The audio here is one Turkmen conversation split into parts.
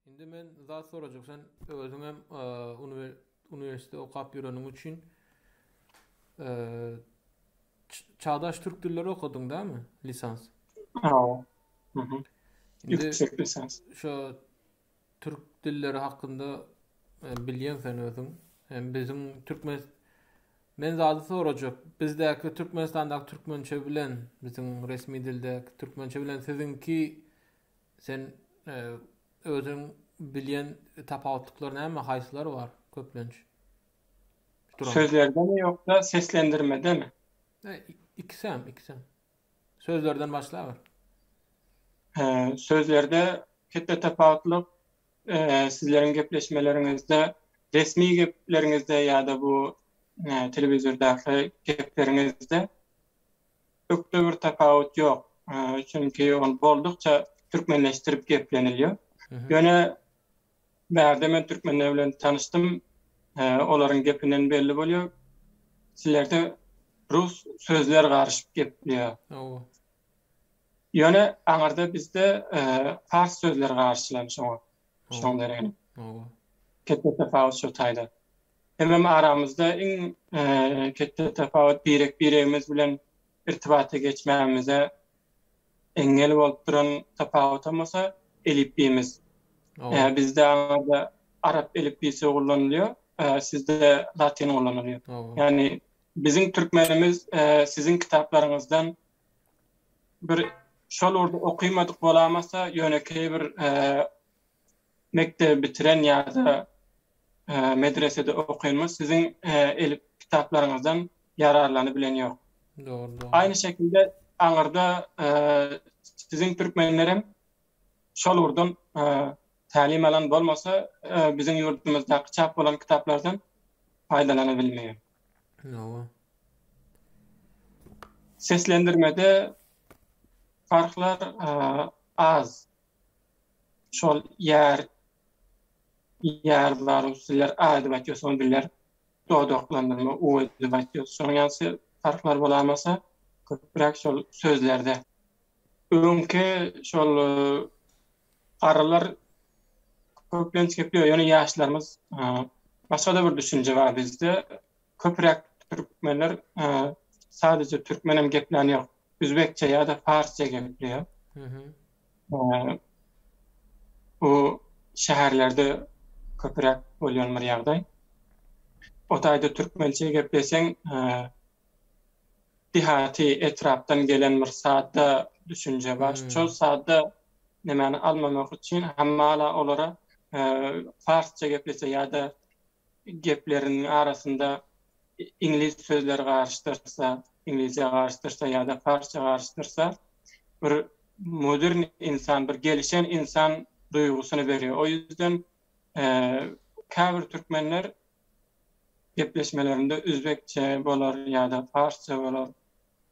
Indi men zat sorajak sen özüňem uniwersitetde okap ýöreniň üçin çagdaş türk dilleri okadyň dämi lisans? Hawa. Mhm. Ýüksek lisans. Şo türk dilleri hakynda bilýäň sen özüň. Hem biziň türkmen men zady sorajak. Bizdäki Türkmenistandaky türkmençe bilen biziň resmi dildäki türkmençe bilen siziňki Sen özüň bilýän tapawutlyklar näme, haýsylar bar köplenç? Sözlerdemi ýoksa seslendirmedemi? Ikisem, ikisem. Sözlerden başlaber. Sözlerde ketde tapawutlyk sizleriň gepleşmeleriňizde, resmi gepleriňizde ýa-da bu telewizordaky gepleriňizde Ökde bir tapawut ýok. Çünki ol boldukça türkmenleşdirip geplenilýär. Ýöne bärde men türkmenler bilen tanyşdym. Olaryň gepinden belli bolýar. Sizlerde rus sözler garyşyp gepleýär. Ýöne aňyrda bizde pars sözleri garyşylan şoňa. Şoň deregine. Ketde tapawut şo taýda. Hemem aramyzda iň ketde tapawut birek-biregimiz bilen irtibata geçmämize engel bolup duran tapawutam bolsa elipbiýimiz. Bizde aňyrda arap elipbiýsi ullanylýar, sizde latyn ullanylýar. Ýagny biziň türkmenimiz siziň kitaplaryňyzdan bir şol ugurda okymadyk bolamasa ýönekeý bir mekdebi bitiren ýa-da medresede okynmyş siziň elip kitaplaryňyzdan ýararlany bilen ýok. Dogry dogry. Aýny şekilde aňyrda siziň türkmenlerem şol ugurdan tälim alan bolmasa biziň ýurdumyzdaky çap bolan kitaplardan paýdalana bilmeýär. Hawa. Seslendirmede parhlar az. Şol ýer ýer bar, sizler a edip aýtýarsyňyz, bizler dodaklandyrma u edip aýtýarys. Şonuň ýaly parhlar bolamasa, köpräk şol sözlerde. Öňki şol garrylar köplenç gepleýär, ýöne ýaşlarymyz başga-da bir düşünje bar bizde. Köpräk türkmenler sadece türkmenem geplän ýok. Üzbekçe ýa-da parsça gepleýär. Bu şäherlerde köpräk bolýan bir ýagdaý. O taýda türkmençe gepleseň, dehaty etrapdan gelen bir sada düşünje bar. Şol sada nemäni almamak üçin hamala olara parsça geplese ýa-da gepleriniň arasynda iňlis sözleri garyşdyrsa, iňlisçe garyşdyrsa ýa-da parsça garyşdyrsa, bir modern insan, bir gelişen insan duýgusyny berýär. O ýüzden käbir türkmenler gepleşmelerinde üzbekçe bolar ýa-da parsça bolar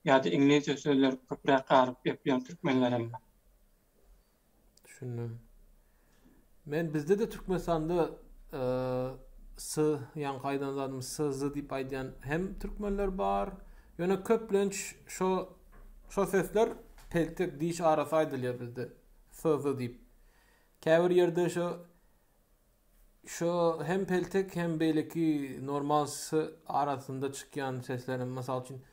ýa-da iňlisçe sözleri köpräk garyp gepleýän türkmenlerem bar. Düşündim. Men bizde-de Türkmenistanda s ýaňky aýdan zadym s z diýip aýdýan hem türkmenler bar. Ýöne köplenç şo şo sesler peltek diş arasy aýdylýar bizde. S z diýip. Käbir ýerde şo şo hem peltek hem beýleki normal s arasynda çykýan sesler hem mysal üçin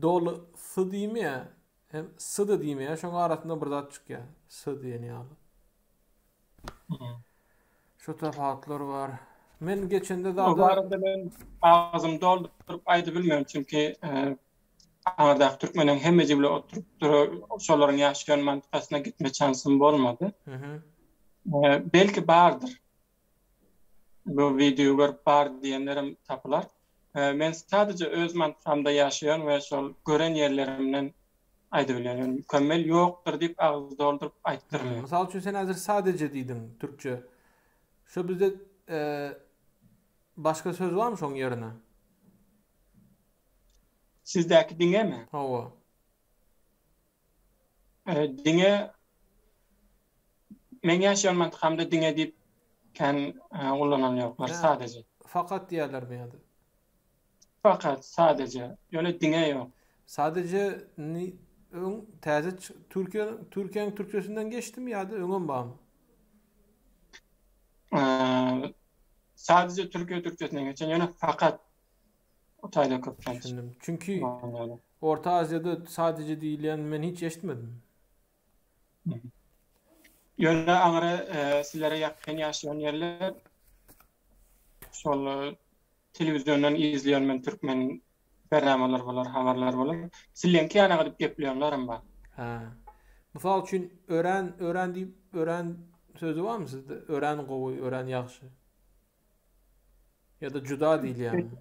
doly s diýmeýär. Hem s-da diýmeýär, şoň arasynda bir zat çykýar. S diýen ýaly. Şu tapawutlar bar. Men geçende zada... O barada men agzym dolduryp aýdyp bilmem, çünki e, aňyrdaky türkmeniň hemmesi bilen oturyp şolaryň ýaşaýan mantikasyna gitme şansym bolmady. E, belki bardyr. Bu videoyu görüp bar diýenlerim tapylar. Men sadece öz mantykamda ýaşaýan we şol gören ýerlerimden aýdybilýän. Ýöne mükemmel ýokdur diýip agyz dolduryp aýtdyrmaýan. Mysal üçin sen häzir sadece diýdiň türkçe. Şo bizde başga söz barmy şoň ýerine? Sizdäki diňemi? Hawa. Diňe meň ýaşaýan mantykamda diňe diýip kän ullanan ýoklar sadeje. Fakat diýerlermi ýa-da? Fakat, sadeje. Ýöne diňe ýok. Sadeje ni öň täze Türkiýe Türkiýäniň türkçesinden geçdimi ýa-da öňem barmy? Sadece Türkiye Türkçesine geçen ýöne fakat o taýda köplenç. Düşündim. Çünki Orta Aziýada sadece diýilýän men hiç eşitmedim. Ýöne aňry e, sizlere ýakyn ýaşaýan ýerler şol e, telewiziondan izleýän men türkmen bernamalar bolar, habarlar bolar. Sileňki ýana gidip gepleýänlerem bar. Hä. Mysal üçin örän örän diýip örän sözi barmy sizde? Örän gowy, örän ýagşy. Ýa-da juda diýilýärmi?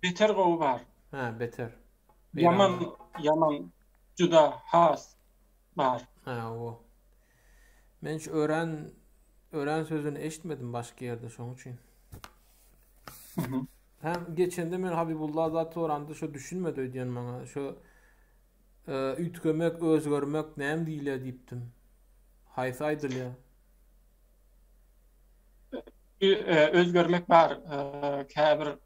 Beter gowy bar. Hä, beter. Ýaman, ýaman, juda, has bar. Hä, o. Men şu örän örän sözüni eşitmedim başga ýerde şoň üçin. Hem geçende men Habibulla zat soranda şo düşünmedi öýdýän maňa. Şo e, üýtgemek, özgermek näme diýilýär diýipdim. Haýsy aýdylýar? E, özgermek bar. E, käbir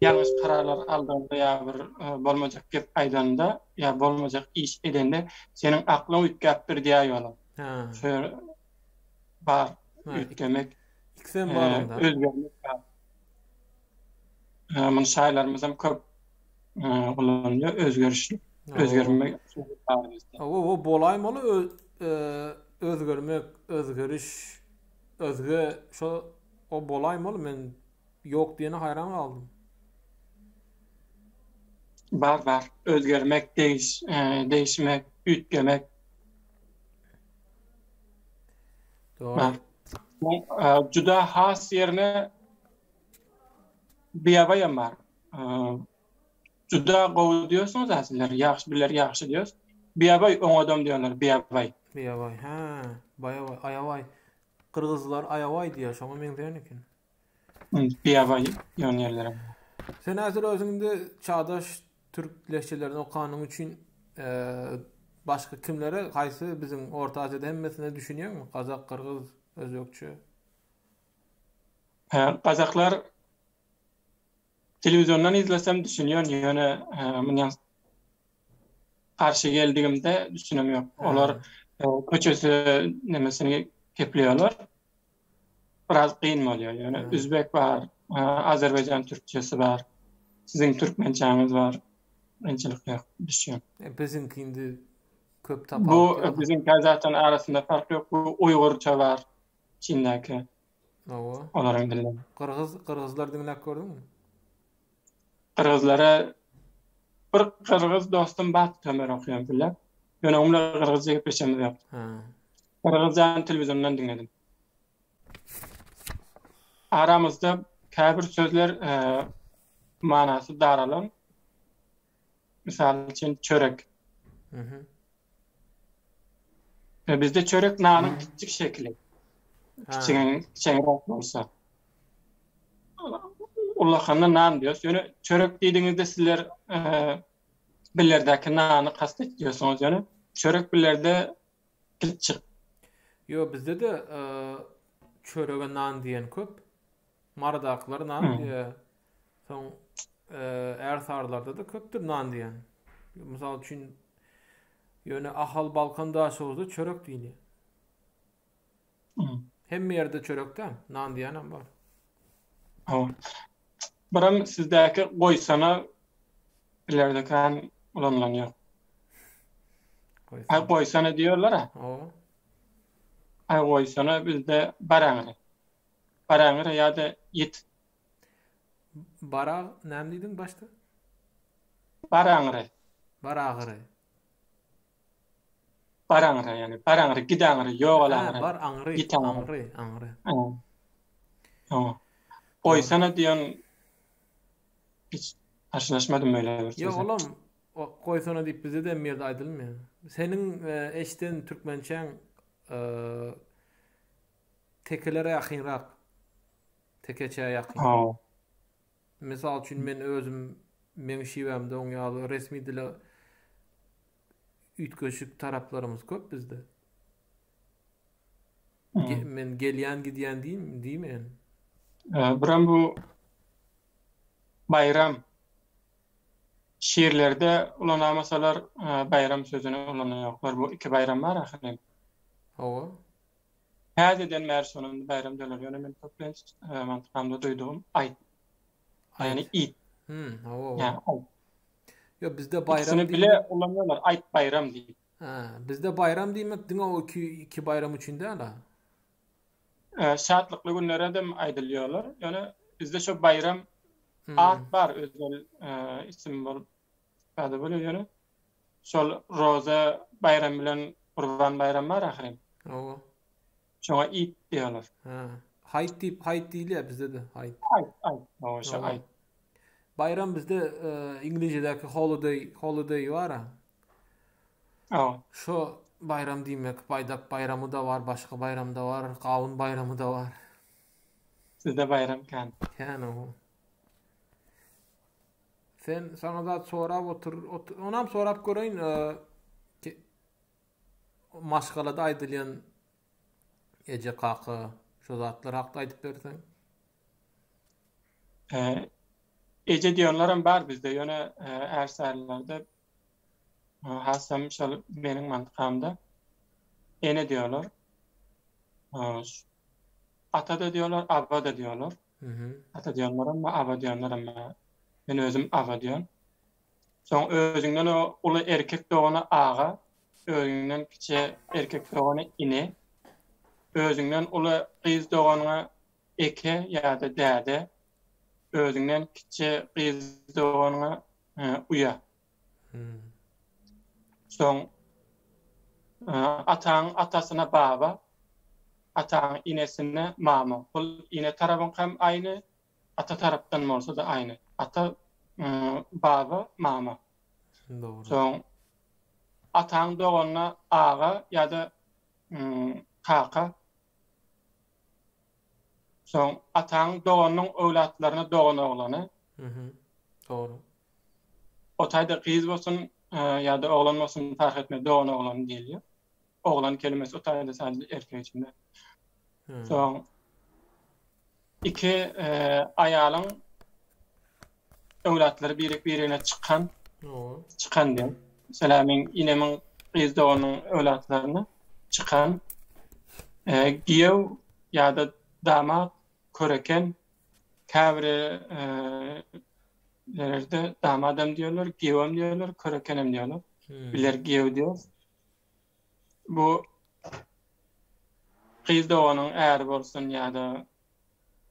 ýalňyş kararlar aldanda ýa bir e, bolmajak gep aýdanda ýa bolmajak iş edende seniň aklyň üýtgäpdir diýýär olar. Ha. Şu bar üýtgemek. Ikisem bar onda. Özgermek bar. Muny şaýlarymyz hem köp ulanýar özgeriş özgermek bar bizde. O bolaýmaly özgermek, özgeriş Özge şo o bolaýmaly men ýok diýene haýran galdym. Bar bar. Özgermek, değiş, e, değişmek, üýtgemek. Dogry. Bar. Bu, e, juda has ýerine biýabaýam bar. E, juda gowy diýorsuňyz a sizler, ýagşy biler ýagşy diýors. Biýabaý oňadam diýorlar, biýabaý. Biýabaý, hä, baýabaý, aýabaý. Gyrgyzlar aýabaý diýýär, şoňa meňzeýän eken. Biýabaý diýen ýerlerem. Sen häzir özüň indi çagdaş türk lehçelerini okanyň üçin başga kimlere, haýsy biziň Orta Aziýada hemmesine düşünýäňmi? Gazak, gyrgyz, özbekçe. Gazaklar Telewiziondan izlesem düşünýän ýöne mundan garşy geldigimde düşünem ýok. Olar köçesi nemesini gepleýärler. Biraz kyn bolýar. Ýöne üzbek bar, Azerbaýjan türkçesi bar. Siziň türkmençäňiz bar. Kynçylyk ýok, düşýän. E, biziňki indi köp tapawut ýok. Bu biziňkä zaten arasynda fark ýok. Bu uýgurça bar Çindäki. Hawa. Olaryň dilleri. Gyrgyz, gyrgyzlar diňläp gördüňmi? Gyrgyzlara bir gyrgyz dostum bar, Tömer okaýan bile. Ýöne oň bilen gyrgyzça gepleşemiz ýok. Ha. Gyrgyzjany telewiziondan diňledim. Aramyzda käbir sözler e, manasy daralan. Mysal üçin çörek. Mhm. E, bizde çörek nanyň kiçijik şekili. Kiçiň, kiçeňräk bolsa. Ullakanda nan diýýäs. Ýöne çörek diýdiňizde sizler e, billerdäki nany kast etýärsiňiz. Ýöne çörek billerde kiçijik. Ýo, bizde-de e, çörege nan diýen köp. Marydakylar nan diýýär. Soň Ärsarylarda-da köpdür nan diýen. Mysal üçin ýöne Ahal, Balkan, Daşoguzda çörek diýilýär. Hemme ýerde çörek däl, nan diýen hem bar. Hawa. Biram sizdäki goýsana bilerde kän ulanylan ýok. Aý goýsana diýerler-ä. Hawa. Aý goýsana bizde baraňyr. Baraňyr ýa-da ýit. Barag näme diýdiň başda? Baraňyry. Baragyry. Baraňyry ýagny baraňyry git aňyry ýogal aňyry. Bar aňry. Git aňry. Aňry, aňry. Hawa. Goýsana diýen hiç garşylaşmadym beýle bir söze. Ýok olam goýsana diýip bizde de hemme ýerde aýdylmaýar. Seniň eşden türkmençäň tekelere ýakynrak. Tekeçä ýakyn. Hawa. Mysal üçin men özüm meň şiwämde oň ýaly resmi dile üýtgeşik taraplarymyz köp bizde. Ge men gelýän gidýän diým diýmeýän. Biram bu baýram şiirlerde ulanamasalar baýram sözüni ulanýaklar. Bu iki baýram bar ahyry. Hawa. Täzeden bäri şonam baýram diýerler. Ýöne men köplenç mantykamda duýdugym aýt. Ýagny it. Hmm, hawa. Ýa, aýt. Ýok, bizde baýram Ikisini bile ulanýarlar, aýt baýram diýip. Ha, bizde baýram diýmek diňe o iki, iki baýram üçin däl-a. Şatlykly günlere dem aýdylýarlar. Ýöne bizde şo baýram hmm. at bar özel isim bolup sada bolýar ýöne. Şol Roza baýram bilen Gurban baýram bar ahyryn. Hawa. Şoňa it diýýärler. Ha. Haýt diýip, haýt diýilýär bizde-de, haýt. Haýt, haýt. Hawa, şo haýt. Baýram bizde iňlizçedäki holiday, holiday bar-a. Hawa. Şo baýram diýmek, baýdak baýramy-da bar, başga baýram-da bar, gawun baýramy-da bar. Sizde baýram kän. Kän, hawa. Sen saňa zat sorap otur, onam sorap göreýin, maşgalada aýdylýan eje kaka şo zatlar hakda aýdyp berseň. Eje diýenlerem bar bizde, ýöne ärsärlerde hasam şol meniň mantykamda ene diýerler. Ata-da diýerler, aba-da diýerler. Ata diýenlerem bar, aba diýenlerem bar. Men özüm aba diýen. Soň özüňden uly erkek dogana aga, özüňden kiçi erkek dogana ine, özüňden uly gyz doganyňa eke ýa-da däde, özüňden kiçi gyz doganyňa uýa. Soň ataň atasyna baba, ataň inesine mama. Bul ine tarapyňkam aýny, Ata tarapdan bolsa-da aýny. Ata, baba, mama. Dogry. Soň ataň doganyna aga ýa-da kaka. Soň ataň doganynyň öwlatlaryna dogan oglany. Mhm. Dogry. O taýda gyz bolsun ýa-da oglan bolsun parh etmez, dogan oglany diýilýär. Oglan kelimesi o taýda sadece erkek üçin. Soň iki aýalyň öwlatlary birek-birine çykan çykan diýen. Mesela men inemiň gyz doganyň öwlatlaryna çykan giýew ýa-da damat köreken käbir ýerlerde damadam diýerler, giýewem diýerler, körekenem diýerler. Biler giýew diýer. Bu gyz doganyň äri bolsun ýa-da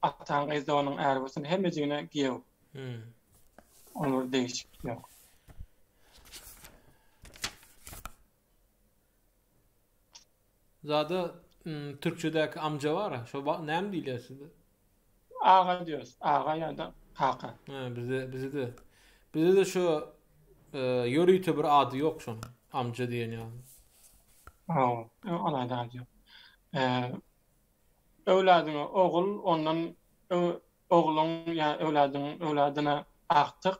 ataň gyz doganyň äri bolsun hemmejigine giýew. Hmm. Olar degişik ýok. Zada hmm, türkçedäki amca bar, şo näme diýilýär sizde? Aga diýýäs, aga ýa-da kaka. Ha, bizde bizde de bizde de şu e, ýörite bir ady ýok şonuň. Amca diýen ýaly. Hawa, ola ady ýok. E, öwladyňa ogul, ondan ogluň ýa öwladyň öwladyna agtyk,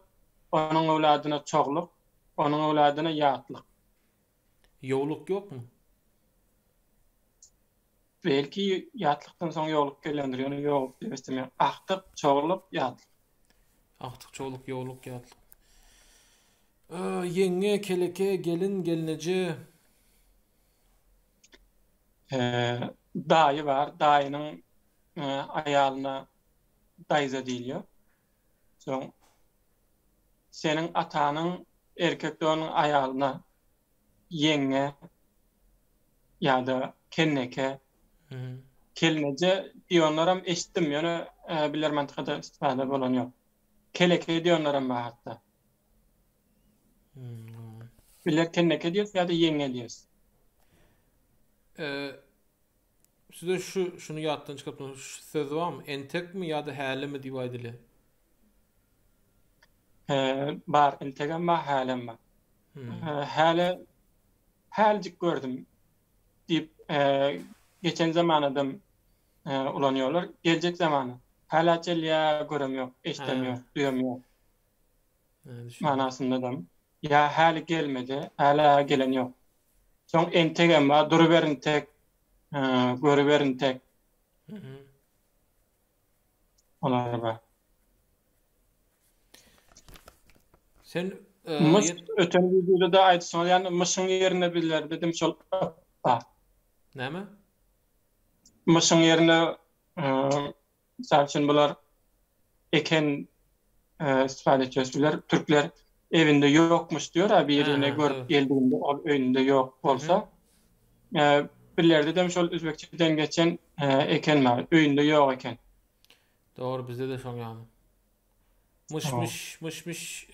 onuň öwladyna çogluk, onuň öwladyna ýatlyk. Ýowluk ýokmy? Belki ýatlykdan soň ýowluk gelendir, ýöne ýowluk diýip eşitdim. Agtyk, çogluk, ýatlyk. Agtyk, çogluk, ýowluk, ýatlyk. Ýeňňe, keleke, gelin, gelneje. Daýy bar, daýynyň aýalyna daýza diýilýär. Soň seniň atanyň erkek doganyň aýalyna ýeňňe ýa-da kenneke, kelneje diýenlerem eşitdim, ýöne bilermentikada istifada bolan ýok. Keleke diýenlerem bar hatda. Biler kenneke diýes ýa-da ýeňňe diýes. Size şu şuny ýatdan çykarypdym. Şu söz barmy? Entekmi ýa-da hälimi diýip aýdylýar. Bar, entegem bar, hälem bar. Häle häljik gördüm diýip geçen zamanadam ulanýarlar. Geljek zamana. Hälä çelýä görem ýok, eşdem ýok, duýam ýok. Manasyndadam. Ýa häli gelmedi, hälä gelen ýok. Soň entegem bar, duruber intek, görüber intek. Olar bar. Sen Myş öten wideoda aýdyşyňyz ýaly myşyň ýerine bizler dedim şol bar. Näme? Myşyň ýerine mysal üçin bular eken istifade etýär. Bular türkler evinde ýokmuş diýär, a birine görüp geldiginde ol öýünde ýok bolsa. Birlerde de şol özbekçeden geçen eken bar, öýünde ýok eken. Dogry, bizde de şoň ýaly. Myş-myş, myş-myş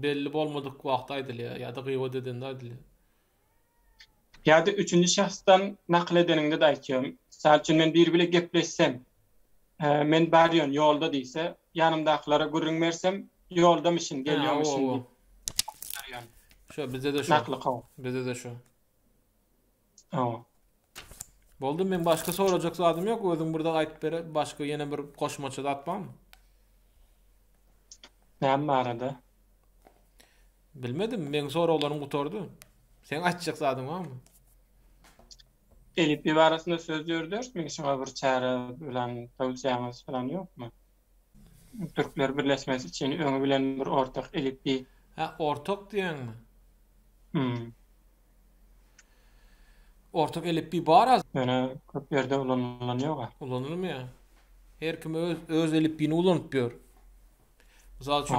belli bolmadyk wagtda aýdylýar ýa-da gybat edende aýdylýar. Ýa-da üçünji şahsdan nakyl edeniňde-de aýtýar. Mysal üçin, men biri bile gepleşsem, men barýan ýolda diýse, ýanymdakylara gürrüň bersem, ýoldamyşyn, gelýärmişin diýip barýan. Şo bizde-de şo. Nakly kaw. Bizde-de şo. Hawa. Boldy, meň başga sorajak zadym ýok, özüň bir zat aýdyp ber, başga ýene bir goşmaça zat barmy? Näme barada? Bilmedim, meň soraglarym gutardy. Seň aýtjak zadyň barmy? Elipbiý barasynda söz ýöriderismi? Şuňa bir çäre bilen towsiýaňyz falan ýokmy? Türkler birleşmesi üçin öňi bilen bir ortak elipbiý. Hä, ortak diýýäňmi? Hmm. Ortak elipbiý bar az. Ýöne köp ýerde ulanylan ýok-a. Ulanylmaýar. Her kim öz öz elipbiýini ulanyp ýör. Mysal üçin,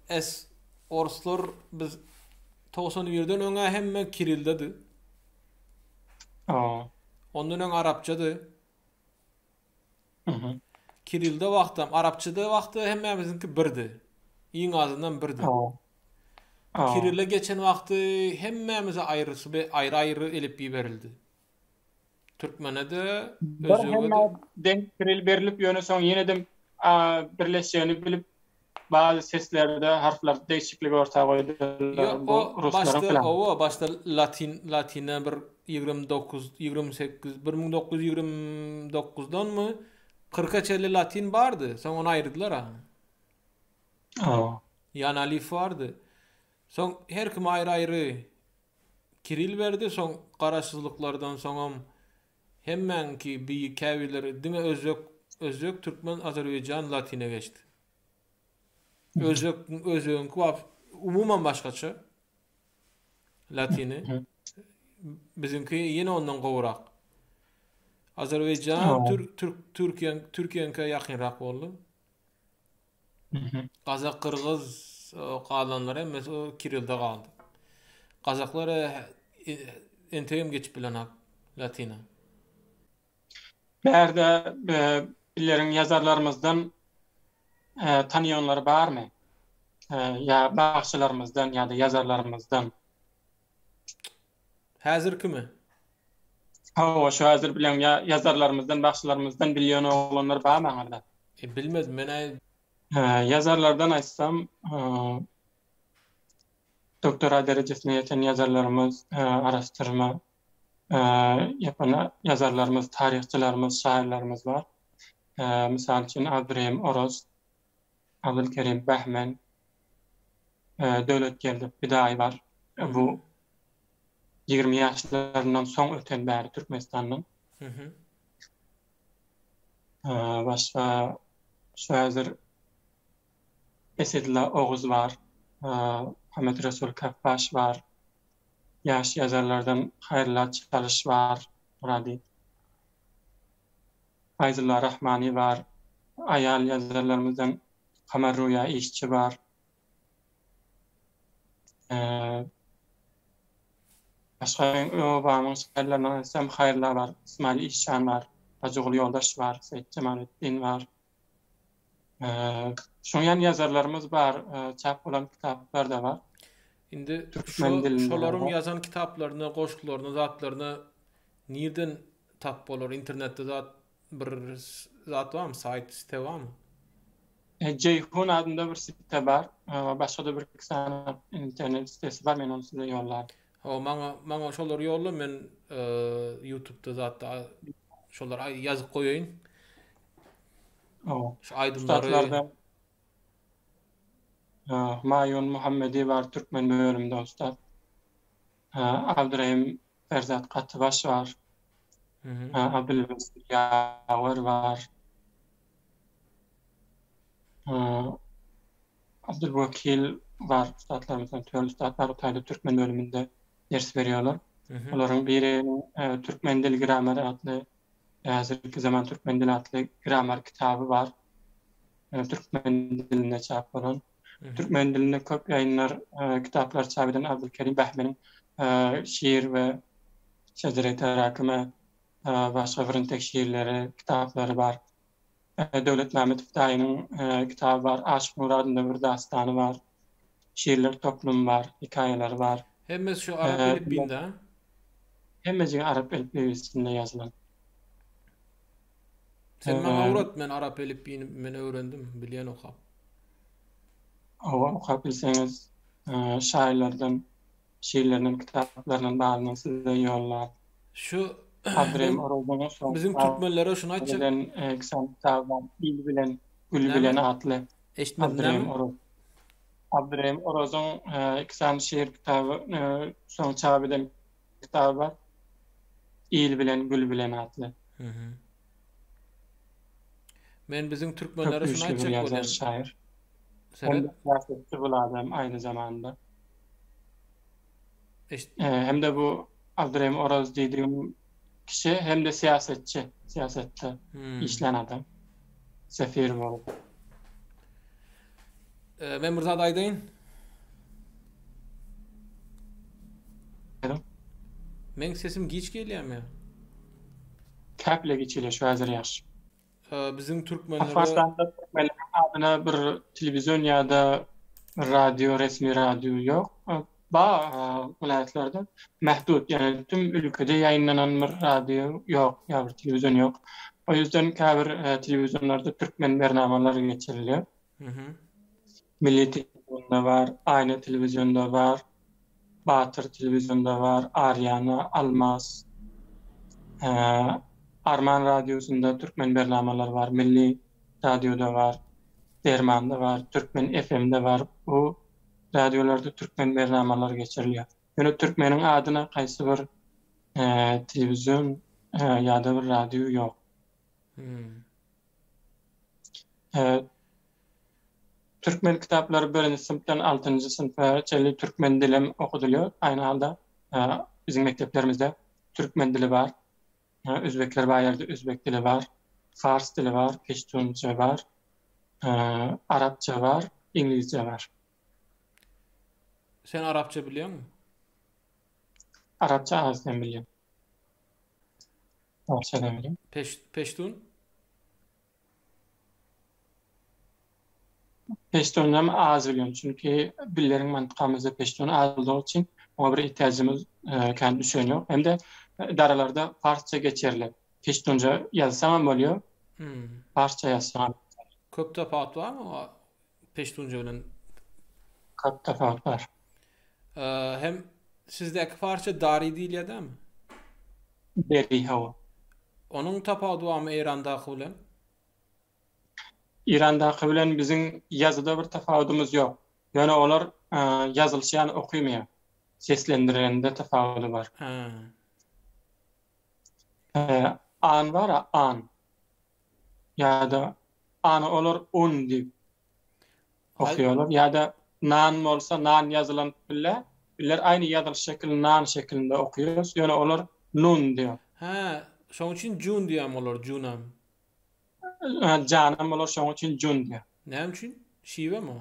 es orslar biz 91-den öňä hemme kirildedi. Ondan öň arapçady. Kirilde wagtam, arapçada wagty hemmämiziňki birdi. Iň azyndan birdi. Kirile geçen wagty hemmämize aýrysy aýry-aýry elipbiý berildi. Türkmene-de, özbege-de. Deň kiril berlip, ýöne soň ýene-de birleşjegini bilip, bazy seslerde, harflarda değişiklik orta goýdular. Ýok, o başda, owa, başda latyn, latyna bir 29, 28, 1929-danmy, 40-a çenli latyn bardy, soň ony aýyrdylar a. Hawa. Ýan alif bardy. Soň her kim aýry-aýry Kiril berdi, soň garaşsyzlyklardan soňam hemmäňki bi käbirleri diňe özbek, özbek, türkmen, azerbaýjan latyna geçdi. Özbek, özbegiňki wap umuman başgaça latyny. Biziňki ýene ondan gowurak. Azerbaýjan, türk, türk, türkiýe, türkiýeňkä ýakynrak boldy. Gazak, gyrgyz galanlar hemmesi o Kirilde galdy. Gazaklar entegem geçip bilenok latyna. Bärde billeriň ýazarlarymyzdan tanyýanlary barmy? Ýa bagşylarymyzdan ýa-da ýazarlarymyzdan? Häzirkimi? Hawa, şu häzir bilen ýa ýazarlarymyzdan, bagşylarymyzdan bilýän oglanlar barmy aňyrda? E, bilmedim, men-ä. Ýazarlardan aýtsam, doktora derejesine ýeten ýazarlarymyz, araşdyrma ýapan ýazarlarymyz, taryhçylarymyz, şaýyrlarymyz bar. Mysal üçin, Abdurehim Oraz, Abdulkerim Behmen, Döwletgeldi Pidaýy bar. Bu 20 ýaşlaryndan soň öten bäri Türkmenistandan. Başga şu häzir Esedulla Oguz bar, Muhammet Resul Kaffaş bar. Ýaş ýazarlardan Haýrylla Çalyş bar, Murady. Faýzulla Rahmany bar. Aýal ýazarlarymyzdan Kamar Ruýa Işçi bar. Başga meň obamyň şaýyrlaryndan aýtsam Haýrylla bar, Ysmaýyl Işan bar, Hajyguly Ýoldaş bar, Seýit Jemaleddin bar. Şoň ýaly ýazarlarymyz bar, çap bolan kitaplar-da bar. Indi şolaryň ýazan kitaplaryna, goşgularyna, zatlaryna nirden tap bolar? Internetde zat bir zat barmy, saýt, site barmy? Jeýhun adynda bir site bar. Başga-da bir iki sany internet sitesi bar, men ony size ýollaryn. Hawa, maňa maňa şolary ýolla, men YouTube'da zatda şolary ýazyp goýaýyn. Hawa. Şu aýdymlary. Humaýun Muhammedi bar türkmen bölümde ussat. Abdurahim Ferzat Gatybaş bar. Abdylbesir Ýawer bar. Abdylwekil bar ussatlarymyzdan, Töl ussat bar, o taýda türkmen bölüminde ders berýärler. Olaryň biri Türkmen dil gramary atly häzirki zaman türkmen dili atly grammar kitaby bar. Türkmen dilinde çap bolan. Türkmen dilinde köp ýaýynlar, kitaplar çap eden Abdülkerim Bähmeniň şiir we Şejere terakime başga birintek şiirleri, kitaplary bar. Döwlet Mämmedow daýynyň kitaby bar, Aşyk Nury adynda bir dastany bar. Şiirler toplumy bar, hekaýalary bar. Hemmesi şu arap elipbiýinde ha? Hemmejigi arap elipbiýinde ýazylan. Sen maňa öwret, men arap elipbiýini men öwrendim, bilýän okap. Hawa, okap bilseňiz, şaýyrlardan şiirlerinden, kitaplaryndan baryndan size ýollar. Şu Abdurrahim Orazyň biziň türkmenlere şuny aýtjak. Bilen iki sany kitaby bar. Il bilen, Gül bilen atly. Eşitmedim näme? Abdurrahim Orazyň iki sany şiir kitaby, soň çap eden kitaby bar. Il bilen, Gül bilen atly. Men biziň türkmenlere şuny aýtjak bolýan. Şaýyr. Hem syýasatçy bul adam aýny zamanda. Hem-de bu Abdurrahim Oraz diýdigim kişi hem-de syýasatçy, syýasatda işlän adam. Sefir bolup. Men bir zat aýdaýyn. Meň sesim giç gelýärmi? Käple giç gelýär, şu häzir ýagşy. Biziň türkmenlere Afganystanda türkmenleriň adyna bir telewizion ýa-da radio, resmi radio ýok. Ba welaýatlarda mähdut, ýagny tüm ülkede ýaýynlanan bir radio ýok, ýa bir telewizion ýok. O ýüzden käbir telewizionlarda türkmen bernamalar geçirilýär. Milli telewizionda bar, Aýna telewizionda bar, Batyr telewizionda bar, Ariana, Almaz, Arman radiosynda türkmen bernamalar bar, Milli radioda bar, Dermanda bar, Türkmen FM-de bar. Bu radiolarda türkmen bernamalar geçirilýär. Ýöne türkmeniň adyna haýsy bir telewizion ýa-da bir radio ýok. Türkmen kitaplary birinji synpdan altynjy synpa çenli türkmen dilem okadylýar. Aýny halda biziň mekdeplerimizde türkmen dili bar. Özbekler bar ýerde özbek dili bar, fars dili bar, peştunça bar, arapça bar, iňlizçe bar. Sen arapça bilýäňmi? Arapça azdan bilýän. Farsça da bilýän. Peş, peştun? Peştunam az bilýän, çünki billeriň mantykamyzda peştun az boldugy üçin oňa bir ihtiyajymyz e, kän düşen ýok. Hem-de edaralarda farsça geçerli. Peştunca ýazsaňam bolýar, Hmm. farsça ýazsaňam. Köp tapawut barmy o peştunca bilen? Köp tapawut bar. E, hem sizdäki farsça dari diýilýär dämi? Deri hawa. Onuň tapawudy barmy Eýrandaky bilen? Eýrandaky bilen biziň ýazyda bir tapawudymyz ýok. Ýöne olar ýazylyşy ýaly okymaýar. Seslendirende tapawudy bar. Hä. An bar-a, an. Ýa-da any olar un diýip okaýarlar. Ýa-da nan bolsa nan ýazylan bile, bizler aýny ýazylyş şekilini nan şekilinde okaýarys. Ýöne olar nun diýýär. Hä, şoň üçin jun diýýärmi olar, junam? Janam olar şoň üçin jun diýýär. Näme üçin? Şiwemi o?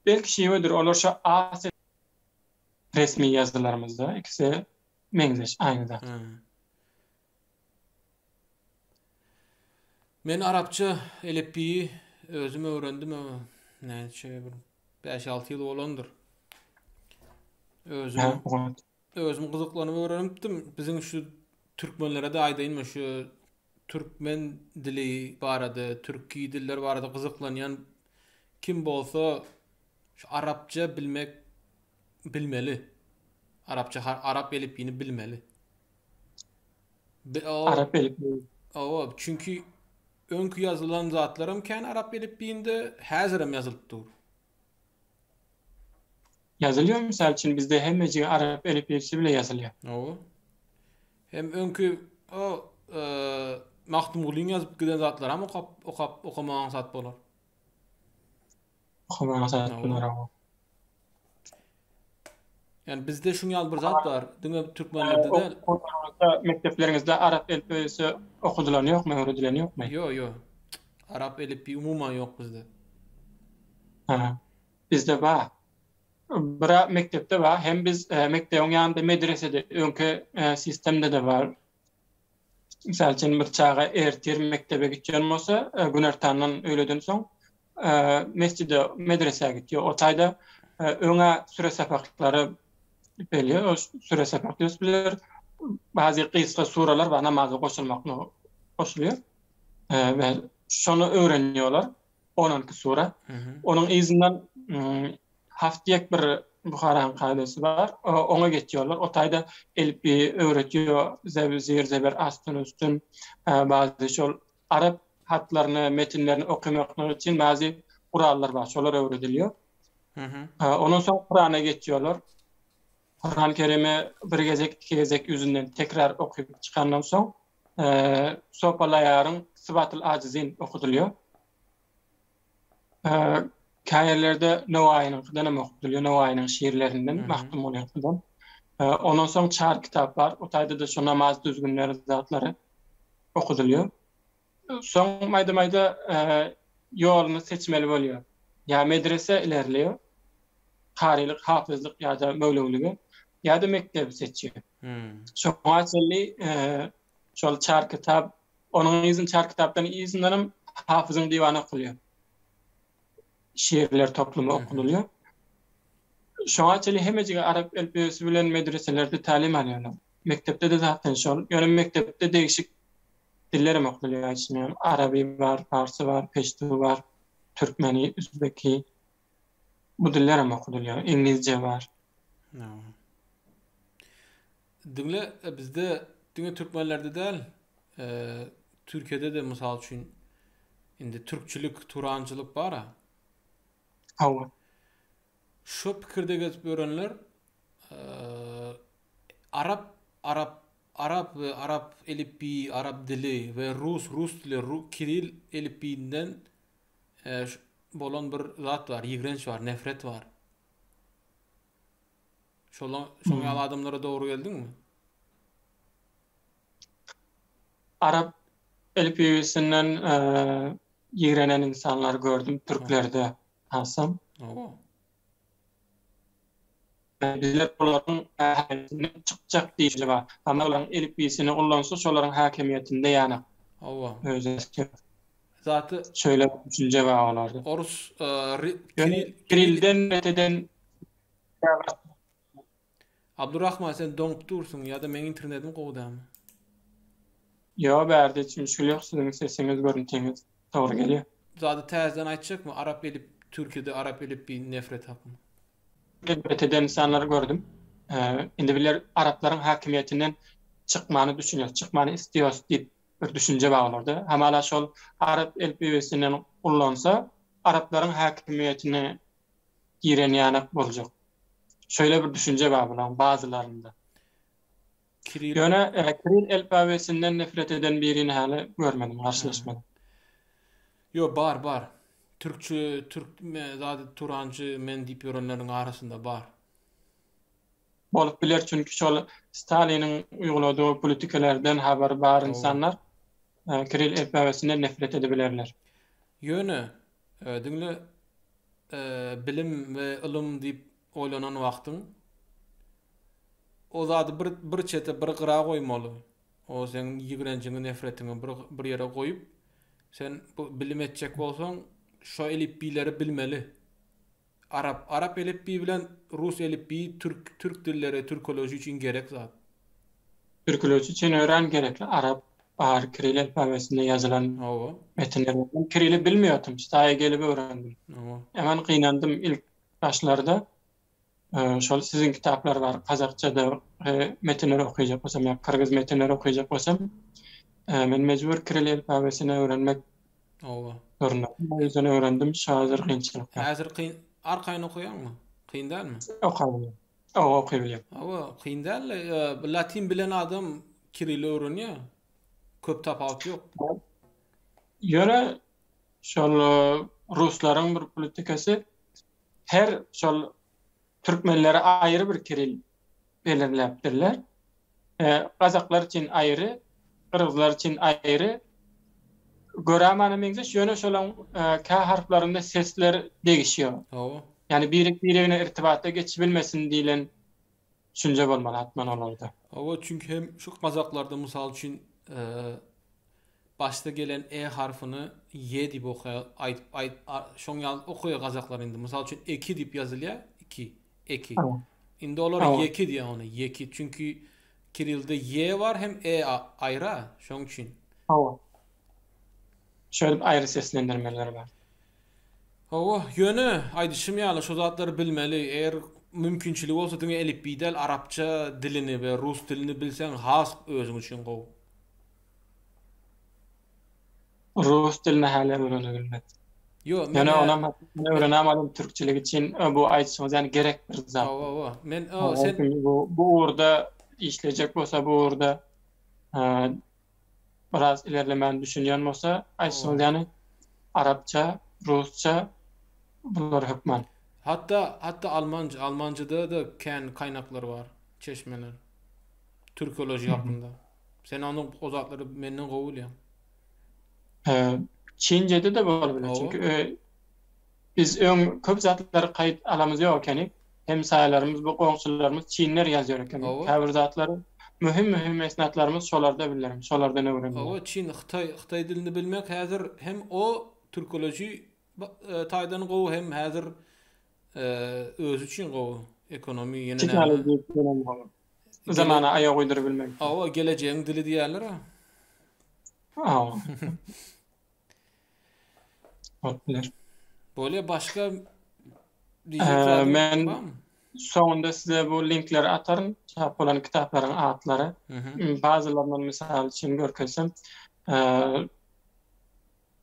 Belki şiwedir. Olar şo a ses resmi ýazylarymyzda ikisi meňzeş, aýny zat. Men arapça elipbiýi özüm öwrendim näçe bir 5-6 ýyl bolandyr. Özüm özüm gyzyklanyp öwrenipdim. Biziň şu türkmenlere de aýdaýynmy şu türkmen dili barada, türki diller barada gyzyklanýan kim bolsa şu arapça bilmek bilmeli. Arapça arap elipbiýini bilmeli. Arap elipbiýi. Hawa, çünki öňki ýazylan zatlaram kän arap elipbiýinde, häzirem ýazylyp dur. Ýazylýar, mysal üçin bizde hemmejigi arap elipbiýsi bile ýazylýar. Hawa. Hem öňki o e, Magtymgulyň ýazyp giden zatlaram okap, okap, okamaga aňsat bolar. Okamaga aňsat bolar, hawa. Ýani bizde şuň ýaly bir zat bar, diňe türkmenlerde däl. Okuwlaryňyzda, mekdepleriňizde arap elipbiýsi okadylany ýokmy, öwredileni ýokmy? Ýok, ýok. Arap elipbiýi umuman ýok bizde. Ha. Bizde bar. Bira mekdepde bar, hem biz mekdebiň ýanynda medresede, öňki sistemde-de bar. Mysal üçin, bir çaga ertir mekdebe gitýän bolsa, günortandan, öýleden soň mesjide, medresä gitýär. O taýda öňä süre sapaklary belli, o süre sapak diýip biler. Bazy gysga suralar bar, namaza goşulmakly goşulýar. We şony öwrenýärler. 12 sura. Onuň yzyndan Haft diýek bir Buharanyň kadasy bar. Oňa geçýärler. O taýda elipbiýi öwretýär, zebir, zir, zeber, astyn, üstün, bazy şol arap hatlaryny, metinlerini okamaklyk üçin bazy gurallar bar, şolar öwredilýär. Ondan soň Kurana geçýärler. Kurany Kerimi bir gezek, iki gezek ýüzünden tekrar okyp çykandan soň, Sopalaýaryň Sybatyl Ajizin okadylýar. Käýerlerde Nowaýynyňkydan hem okadylýar, Nowaýynyň şiirlerinden, Magtymgulyňkydan. Ondan soň çar kitap bar, o taýda-da şo namaz düzgünleri zatlary okadylýar. Soň maýda-maýda ýoluny seçmeli bolýar. Ýa medrese ilerleýär, karylyk, hafyzlyk ýa-da möwlewilige, ýa-da mekdebi seçýär. Şoňa çenli şol çar kitap, onuň yzyn çar kitapdan yzyndanam Hafyzyň diwany okalýar. Şiirler toplumy okalýar. Şoňa çenli hemmejigi arap elpibesi bilen medreselerde tälim alýarlar. Mekdepde-de zaten şol. Ýöne mekdepde degişik diller hem okalýar içinde. Araby bar, parsy bar, peştu bar, türkmeni, üzbeki. Bu diller hem okadylýar. Iňlizce bar. Diňle bizde diňe türkmenlerde däl, Türkiýede-de mysal üçin indi türkçülik, turançylyk bar-a. Hawa. Şo pikirde gezip ýörenler arap, arap, arap we arap elipbiýi, arap dili we rus, rus dili, kiril elipbiýinden bolan bir zat bar, ýigrenç bar, nefret bar. Şola, şoň ýaly adamlara dogry geldiňmi? Arap elipbiýsinden ýigrenen insanlary gördüm türklerde hasam. Hawa. Bizler olaryň häkimiýetinden çykjak diýiji bar. Amma olaryň elipbiýsini ullansa şolaryň häkimiýetinde ýanak. Hawa. Özi Zaty şeýle düşünje bar olarda. Orus Kiril Kirilden eden Abdurrahman sen doňup dursuň ýa-da meň internetim gowy dälmi? Ýo bärde hiç müşgil ýok siziň sesiňiz görüntüňiz dogry gelýär. Zady täzeden aýtjakmy arap elip Türkiýede arap elipbiýi nefret hakynda. Nefret eden insanlary gördüm. Indi biler araplaryň häkimiýetinden çykmany düşünýäs, çykmany isleýäs diýip bir düşünje bar olarda. Hamala şol arap elipbiýsinden ullansa araplaryň häkimiýetine giren ýanak boljak. Şeýle bir düşünje bar bularyň bazylarynda. Kiril Ýöne e, Kiril elpabesinden nefret eden birini häli görmedim, garşylaşmadym. Ýo bar bar. Türkçi, türk me, zady turanjy men diýip ýörenleriň arasynda bar. Bolup biler çünki şol Staliniň uyguladygy politikalardan habary bar insanlar e, Kiril elpabesinden nefret edebilerler. Ýöne e, diňle bilim we ylym diýip oýlanan wagtyň o zady bir bir çete bir gyra goýmaly. O seň ýigrenjiňi, nefretiňi bir bir ýere goýup, sen bu bilim etjek bolsaň, şo elipbiýleri bilmeli. Arap arap elipbiýi bilen rus elipbiýi türk türk dilleri türkoloji üçin gerek zat. Türkoloji üçin örän gerekli arap bar kiril alfabesinde ýazylan Hawa. metinler. Men kirili bilmeýärdim, ştaýa gelip öwrendim. Hawa. Hemen gynandym ilk başlarda. Şol siziň kitaplar bar, gazakçada metinleri okayjak bolsam ýa gyrgyz metinleri okayjak bolsam, men mejbur kiril alfabesini öwrenmek Hawa. zorunda. O ýüzden öwrendim, şu hazir kynçylyk ýok. Häzir kyn arkaýyn okaýaňmy? Kyn dälmi? Okaýan. Hawa, okaýbilýän. Hawa, kyn däl. Latin bilen adam kirili öwrenýär. Köp tapawut ýok. Ýöne şol ruslaryň bir politikasy her şol. Türkmenlere aýry bir kiril belirläpdirler. Gazaklar üçin aýry, gyrgyzlar üçin aýry. Görä mana meňzeş, ýöne şolaň kä harplarynda sesler degişýär. Hawa. Ýani birek-biregine irtibatda geçibilmesin diýlen düşünje bolmaly hatman olarda. Hawa, çünki hem şu gazaklarda mysal üçin başda gelen e harfyny ýe diýip okaýar, aýdyp aýt şoň ýaly okaýar gazaklar indi. Mysal üçin eki diýip ýazylýar, iki, eki. Indi olar ýeki diýýär ony, ýeki. Çünki kirilde ýe bar hem e aýra, şoň üçin. Hawa. Şöyle aýry seslendirmeler bar. Hawa, ýöne aýdyşym ýaly şo zatlary bilmeli. Eger mümkinçiligi bolsa diňe elipbiý däl, arapça dilini we rus dilini bilseň has özüň üçin gowy. Rus dilini häli öwrene bilmedim. Ýok, men Ýöne onam öwrenem türkçilik üçin bu aýdyşyňyz ýani gerek bir zat. Hawa, hawa. Men o sen bu bu ugurda işlejek bolsa bu ugurda biraz ilerlemän düşünýän bolsa aýtsaňyz ýani arapça, rusça bular hökman. Hatda hatda almanca, almancada-da kän kaýnaklar bar, çeşmeler. Türkoloji hakynda. Sen ony o zatlary menden gowy bilýäň. Çinjede-de bolup biler. Çünki biz öň köp zatlary kaýt alamyz ýok ekeni. Hemsaýalarymyz bu goňşularymyz çinler ýazýar ekeni. Käbir zatlary möhüm möhüm esnatlarymyz şolarda bilerin, şolardan öwrendim. Hawa, çin, hytaý, hytaý dilini bilmek häzir hem o türkoloji taýdan gowy hem häzir özi üçin gowy. Ekonomi ýene näme? Zamana aýak uýduryp bilmek. Hawa, gelejegiň dili diýýärler-a. Hawa. Bolup biler. Bolýa başga diýjek zadyň Men soňunda size bu linkleri ataryn, çap bolan kitaplaryň atlary. Bazylaryndan mysal üçin görkezsem,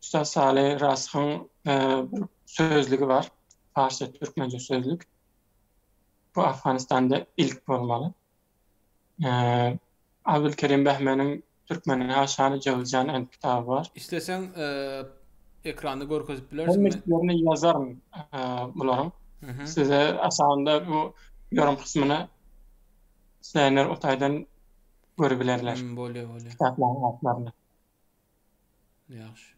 Ustaz Saly Rasyhyň bir sözlügi bar, parsça-türkmençe sözlük. Bu Afganistanda ilk bolmaly. Abdülkerim Behmeniň Türkmeniň Aşany Jöwüzjan end kitaby bar. Isleseň ekranda görkezip bilersiň. Hemmesini ýazaryn bularyň. Size aşagynda bu ýorum kysmyny isleýänler o taýdan görübilerler. Bolýar, bolýar. Kitaplaryň atlaryny. Ýagşy.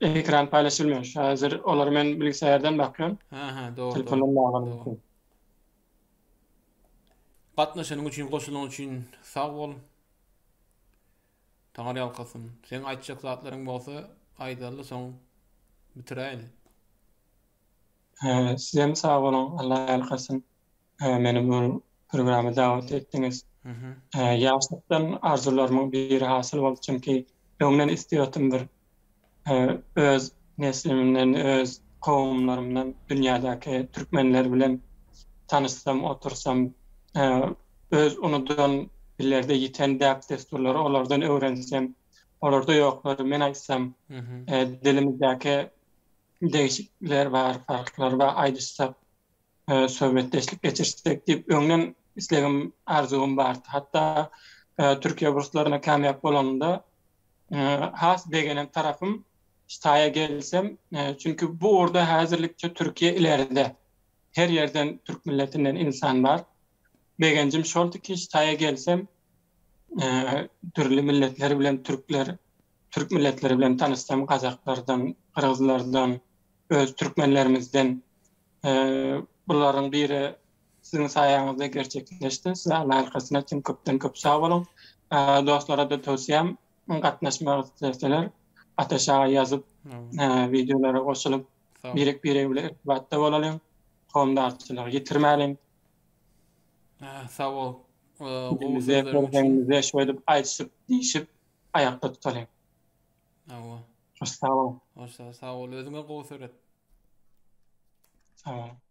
Ekran paýlaşylmaýar. Şu häzir olary men bilgisayardan bakýan. Ha, ha, dogry. Telefondan baglanmak. Gatnaşanyň üçin, goşulanyň üçin sag bol. Taňry ýalkasyn. Seň aýtjak zatlaryň bolsa aýdaly soň bitiräýeli. Sizem sag boluň, Allah ýalkasyn. Meni bu programa dawat etdiňiz. Ýaşlykdan arzuwlarymyň biri hasyl boldy, çünki öňden isleýärdim bir öz neslimden, öz kowumlarymdan dünýädäki türkmenler bilen tanyşsam, otursam, öz unudan, dillerde ýiten däp-dessurlary olardan öwrensem, olarda ýoklary men aýtsam, dilimizdäki degişikler bar, farklar bar aýdyşsak, söhbetdeşlik geçirsek diýip öňden islegim, arzuwym bardy. Hatda Türkiýe burslaryna kamýap bolanymda has begenen tarapym Ştaýa gelsem, çünki bu ugurda häzirlikçe Türkiýe ileride. Her ýerden türk milletinden insan bar. Begenjim şoldy ki, Ştaýa gelsem, dürli milletler bilen türkler, türk milletleri bilen tanyşsam, gazaklardan, gyrgyzlardan, öz türkmenlerimizden Bularyň biri siziň saýaňyzda gerçekleşdi. Size Allah ýalkasyn etsin. Köpden köp sag boluň. Dostlara-da towsiýam gatnaşmak isleseler Ataş aga ýazyp, wideolara goşulyp, birek-birek bilen irtibatda bolalyň. Kowumdarçylygy ýitirmäliň. Sag bol. Gowy sözleriň üçin. Şeýdip aýdyşyp, diýşip aýakda tutalyň. Hawa. Hoş sag boluň. Hoş sag bol. Özüňe gowy seret. Sag boluň.